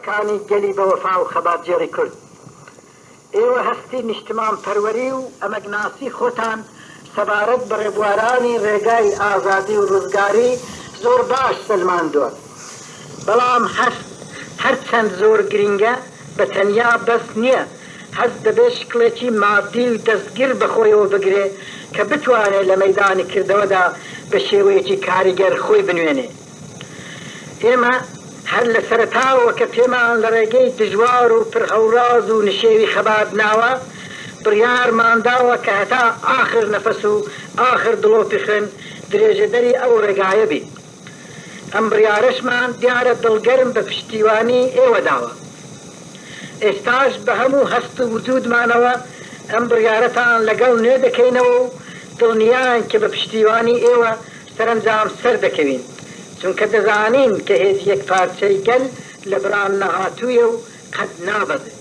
ڕۆڵەکانی گەلی بەوەفا و خەباتگێڕی کورد، ئێوە هەستی نیشتمانپەروەری و ئەمەگناسی خۆتان سەبارەت بە ڕێبوارانی ڕێگای ئازادی و ڕزگاری زۆر باش سەلماندوە. بەڵام هەست هەرچەند زۆر گرینگە بە تەنیا بەس نیە، هەست دەبێ شکڵێکی مادی و دەستگر بە خۆیەوە بگرێ کە بتوانێ لە مەیدانی کردەوەدا بە شێوەیەکی کاریگەر خۆی بنوێنێ. ئێمە هەر لە سەرەتاوە کە پێمان لە ڕێگەی دژوار و پر هەوراز و نشێوی خەبات ناوە، بڕیارمان داوە کە هەتا ئاخر نەفەس و ئاخر دڵۆپی خوێن درێژەدەری ئەو ڕێگایە بین. ئەم بڕیارەشمان دیارە دڵگەرم بە پشتیوانی ئێوە داوە. ئێستاش بە هەموو هەست و وجودمانەوە ئەم بڕیارەتان لەگەڵ نوێ دەکەینەوە و دڵنیاین کە بە پشتیوانی ئێوە سەرەنجام سەردەکەوین، چونکە دەزانین کە هێزی یەکپارچەی گەل لە بڕان نەهاتوویە و قەت نابەزێ.